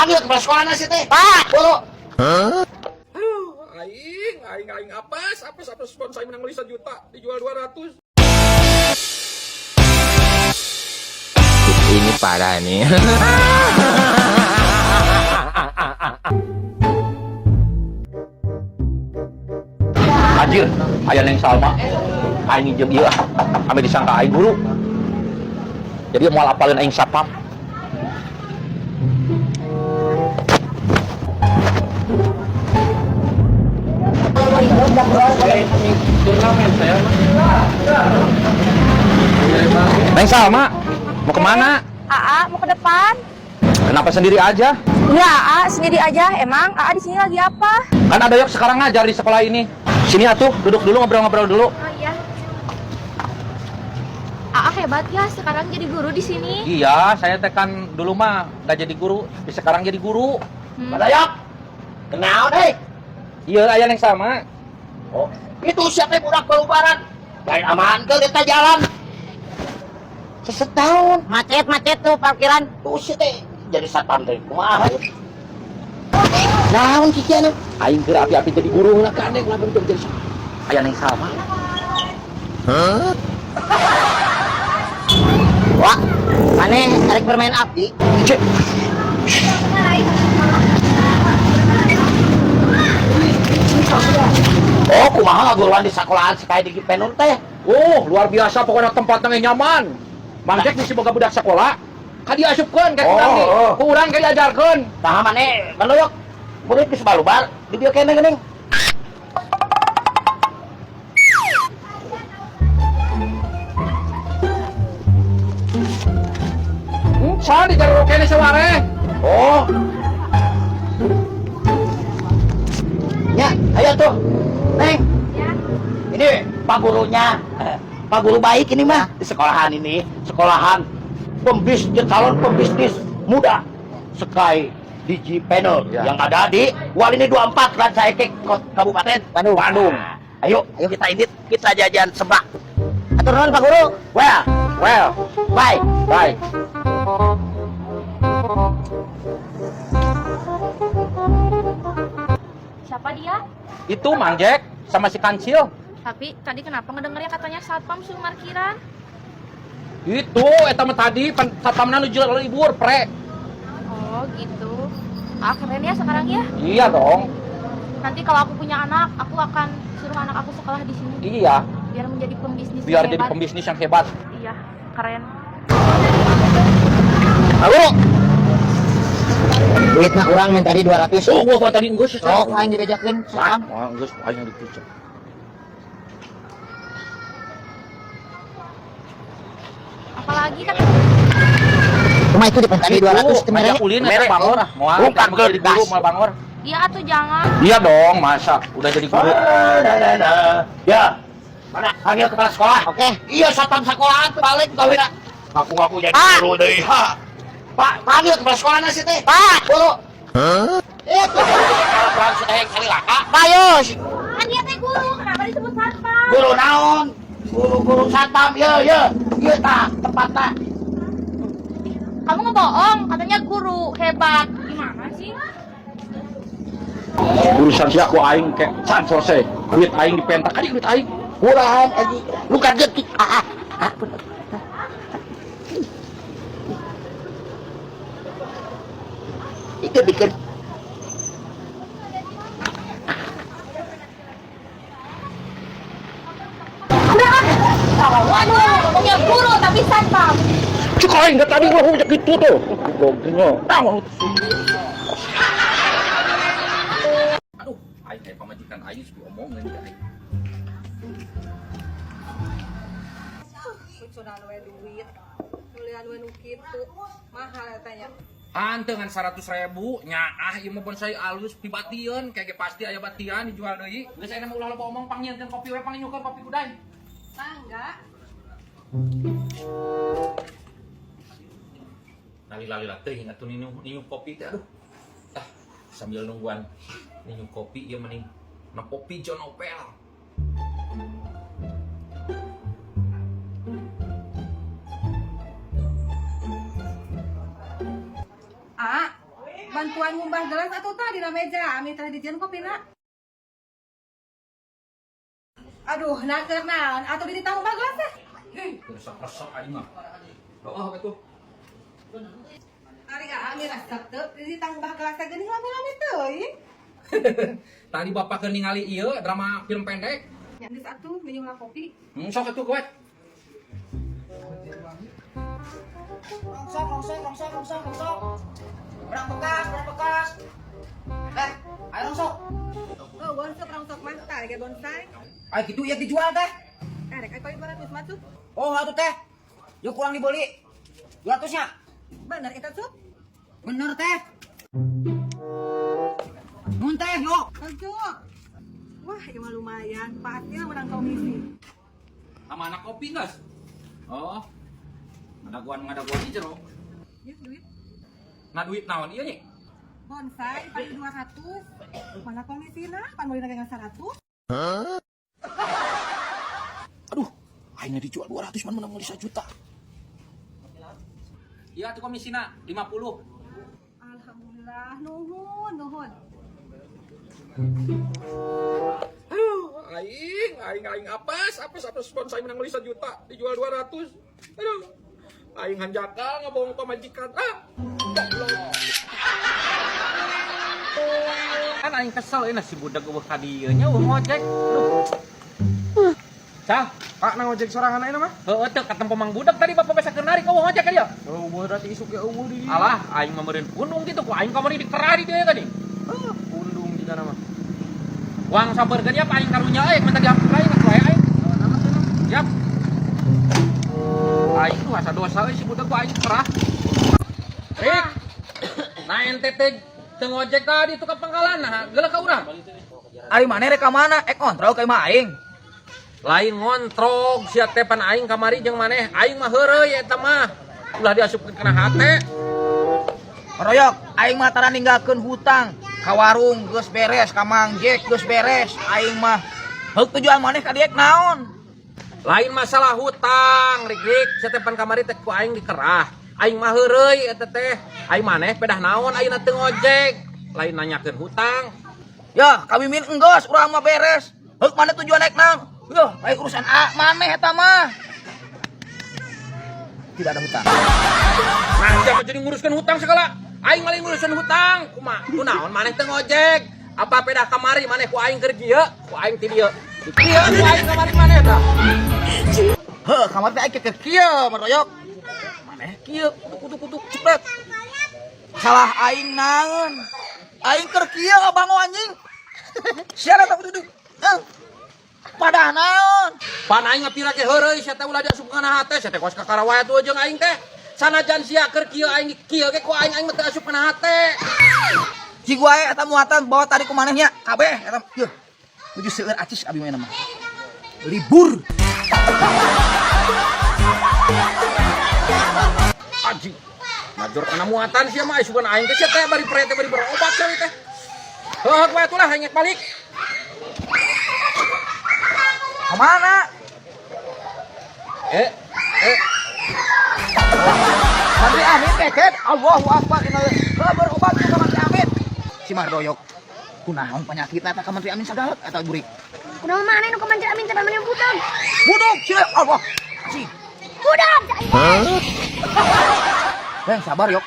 Panggil kepala sekolah nasi teh. Pak, buru. Aduh, aing, aing, aing apes, apes, apes bonsai menang beli 1 juta, dijual 200. Ini parah nih. Anjir, aya Neng Salma. Aing jeung ieu ah, ame disangka aing guru. Jadi moal apaleun aing satpam. Neng Salma, mau kemana? AA mau ke depan? Kenapa sendiri aja? Enggak, AA sendiri aja. Emang AA di sini lagi apa? Kan ada yok sekarang ngajar di sekolah ini. Sini atuh, duduk dulu ngobrol-ngobrol dulu. Oh iya. AA hebat ya, sekarang jadi guru di sini. Iya, saya teh kan dulu mah nggak jadi guru, tapi sekarang jadi guru. Hmm. Pak Dayok. Kenal deh. Iya, aya Neng Salma. Oh, itu siapa yang budak balubaran? Lain aman ke kita jalan. Sesetahun. Macet-macet tuh parkiran. Tuh si teh jadi satpam teh. Kumaha ieu? Naon kikian? Aing keur api-api jadi guru lah gandeng lah bentuk jadi aya Neng Salma. Wah, maneh arek bermain api. Cek, Oh, kumaha ngaguruan di sekolahan si kayak di Penur teh? Oh, luar biasa pokoknya tempatnya nyaman. Mang Jack mesti boga budak sekolah. Ka diasupkeun ka Oh, urang ge. oh. Ku urang ge diajarkeun. Tah maneh manoyok. Murid geus balubar di dieu keneh geuning. Sa di jero kene saware. Oh. Ya, ayo tuh. Neng. Ya. Ini Pak gurunya. Pak guru baik ini mah di sekolahan ini, sekolahan pembisnis, calon pembisnis muda Sky Digi Panel Ya. yang ada di Walini 24 Rancaekek Kabupaten Bandung. Bandung. Nah, ayo, ayo kita ini kita jajan seblak. Atur nuhun Pak Guru. Well, Well, bye. bye. Siapa dia? Itu Mang Jack sama si Kancil. Tapi tadi kenapa ngedengarnya katanya satpam suruh parkiran? Itu eta mah tadi pan satpamna nu jual libur, pre. Oh gitu. Ah keren ya sekarang ya. Iya dong. Nanti kalau aku punya anak, aku akan suruh anak aku sekolah di sini Iya, biar menjadi pembisnis biar yang jadi hebat. pembisnis yang hebat. Iya, keren. Pak Guru. Duitna urang min tadi 200. Oh, gua tadi geus. Sok aing dibejakeun satpam. Wah, geus aing dipucuk. Apalagi kan Cuma itu dipen tadi 200 teh mere. Ngajak ulin Mere. eta bangor ah, moal. Bukan Tadi jadi guru gas. moal bangor. Iya atau jangan. Iya dong, masa udah jadi guru. Nah, nah, nah. Ya. Mana? Panggil kepala sekolah. Oke. Iya, satpam sekolahan tuh balik kawin. Ngaku-ngaku jadi Pak. guru deui. Ha. Pak, panggil kepala sekolah nasi teh. Pak, Guru. Itu kepala sudah yang kali laka. Pak Yus. Kan dia teh guru, kenapa disebut satpam? Guru naon? Guru-guru satpam, ye ye. Ieu tah tempatna. Kamu ngebohong, katanya guru hebat. Gimana sih? Urusan sia ku aing ke can selesai. Duit aing dipentak kali duit aing. Murahan aji. Lu kaget ki. Ah, ah. Ah, bener. Itu bikin Udah ah. Waduh, ngomongnya guru tapi satpam. Cuk aing da tadi ulah ngomong gitu tuh. Gobloknya. Naon. Aduh, aing kayak pamajikan aing geus diomongeun ka aing. Kucuran we duit, belian we nu kitu, mahal eta nya. Hanteu ngan 100 ribu nyaah ieu mah bonsai alus pibatieun kayak ge pasti aya batian dijual deui. Geus ayeuna mah ulah loba omong pangnyieunkeun kopi we panginyukeun kopi kuday. Mangga. Lali-lali lah teuing atuh ninyu ninyu kopi teh aduh. Ah, sambil nungguan ninyu kopi ieu mending na kopi John Opel. A, Bantuan ngumbah gelas atuh tah dina meja, ami teh dijieun kopina. Aduh, nah keur naon atuh di ngumbah gelas teh? Ih, resep-resep aing mah. Doa atuh. Ari ami resep teu di ngumbah gelas teh geuning lami-lami teuing. Tadi bapak keur ningali ieu drama film pendek. Nya geus atuh minum lah kopi. Sok atuh kowe. Rongsok, rongsok, rongsok, rongsok, rongsok. Barang bekas, barang bekas. Eh, ayo rongsok. Oh, bonsai rongsok mah tah ge bonsai. Ayo gitu ya dijual teh. Erek aya 200 mah tuh. Oh, atuh teh. Yuk kurang dibeli. 200 nya. Bener eta tuh? Bener teh. Nun teh, yuk. Tuh. Wah, ieu mah lumayan. Pasti menang komisi. Sama anak kopi guys. Oh. Ngadaguan di jero. Ya, duit. Nah duit naon ieu nih? Bonsai paling 200. Mana komisina? Pan meuli ngan 100. Aduh, aingnya dijual 200 man menang 1 juta. Iya atuh komisina 50. Alhamdulillah, nuhun, nuhun. Aduh, aing, aing, aing apes, apes, apes bonsai menang beli 1 juta, dijual 200. Aduh, aing hanjakal ngabohong pamajikan. Ah, goblok. Kan aing kesel ini si budak euweuh ka dieu nya euweuh ngojek. Duh. Sah, Pak, nang ojek sorangan ayeuna mah. Heueuh teu katempo Mang Budak tadi bapak besa keur narik euweuh ngojek ka dieu. Oh, berarti isuk ge euweuh di. Alah, aing mah meureun pundung kitu ku aing kamari dikerah di dieu tadi. Ah, pundung jika nama. Uang sabarkeun ya aing karunya euy minta dihampura aing atuh aing. Siap. Aing tuh asa dosa euy si budak ku aing kerah. Rik. Nah ente teh teu ngojek tadi tuh ka pangkalan nah, geuleuh ka urang. Ari maneh rek ka mana? Ek kontrol ka imah aing. Lain ngontrog sia teh pan aing kamari jeung maneh, aing mah heureuy eta mah. Ulah diasupkeun kana hate. Royok, aing mah tara ninggalkeun hutang. Ka warung geus beres, ka Mang Jack geus beres. Aing mah heuk tujuan maneh ka dieu naon? Lain masalah hutang, rik rik, sia teh pan kamari teh ku aing dikerah. Aing mah heureuy eta teh. Aing maneh pedah naon ayeuna teu ngojek. Lain nanyakeun hutang. Ya, ka Mimin enggeus, urang mah beres. Heuk maneh tujuan naik naon? Yuh, lain urusan A maneh eta mah. Tidak ada hutang. Nah, siapa jadi nguruskan hutang segala? Aing malah ngurusin hutang. Kumaha? Kunaon maneh teu ngojek? Apa pedah kamari maneh ku aing keur kieu? Ku aing ti dieu. Kieu ku aing kamari maneh tah. Heuh, kamari teh aing ke kieu, Royok. Maneh kieu, kutuk kutuk cepet. Salah aing naon? Aing keur kieu bango anjing. Sia eta duduk. Heuh. Padah naon? Pan aing ngapira ke heureuy sia teh ulah diasup kana hate, sia teh kos kakara wae atuh jeung aing teh. Sanajan sia keur kieu aing kieu ge ku aing aing mah teu asup kana hate. Cig wae eta muatan bawa tadi ku manehnya kabeh eta yeuh. Nuju seueur acis abi mah mah. Libur. Anjing. Major kana muatan sia mah asupan aing teh sia teh bari pre teh bari berobat sia teh. Heuh wae atuh lah aing balik. Kemana? Eh, eh, Mantri Amin keket. Allahu Akbar. Inna berobat ka Mantri Amin. Si Mardoyok. Kunaon penyakitna eta ka Mantri Amin sagala eta burik. Kunaon maneh nu ka Mantri Amin teh maneh budak? Buduk sia Allah. Si. Budak. Eh, sabar yok.